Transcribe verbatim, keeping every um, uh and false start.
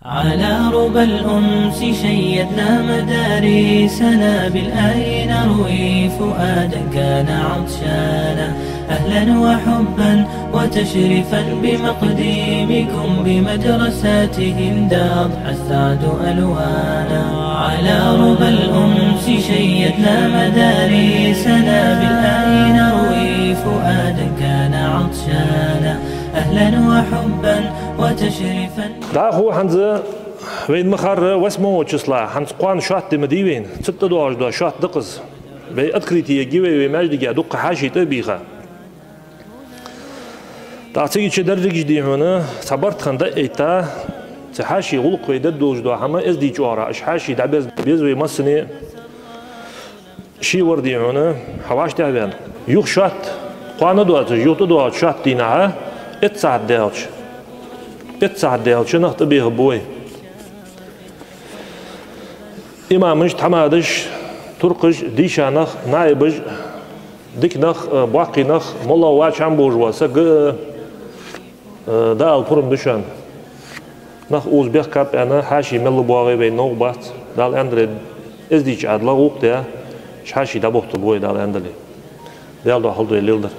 على ربى الأنس شيدنا مدارسنا، بالآي نروي فؤادا كان عطشانا. أهلا وحبا وتشريفا بمقدمكم، بمدرستهم دار السعد ألوانا. على ربى الأنس شيدنا مدارسنا، بالآي نروي فؤادا كان عطشانا. أهلا وحبا وتشريفا. ДӀахо хӀанз вайна ма харра, восьмого числа, хӀанз кхоана шоатта ди ма дий вайна, цу тӀа доагӀаш дола шоатта да-кх из. Вай открытие ергья вай, вай маьждиге дукха хьаший тӀа а бийха. ТӀаккха цига чу дерригаш дий хьона, цхьа барт хинна дӀаайтта, цу хьаший гӀулакх вай дергдолаш дола хӀама эздий чӀоагӀа, уж хьаший дӀаберза беза вай массане а. Ши вар дий хьона, хьавӀашагӀтехьаваьнна. Юха шоатта, кхоана доацаш, юха тӀадоагӀача шоатта дийнахьа, итт сахьат даьлча, итт сахьат даьлча нах тӀабехаргба вай. Имамаш, тхьамадаш, туркхаш, дийша нах, наибаш, дика нах, э, боккхий нах, моллагӀа вац хӀама болаш вола саг, э, Э, Дала пурам да шоана. Нах укхаза бехкаб аьнна, хьаший мел боагӀе вайна новкъа бац. Дала аьннадале, эздийча Ӏаьдала гӀулакх де, уж хьаший дӀабохийтаргба вай, Дала аьннадале. Даьла духьа хьалдой леладар.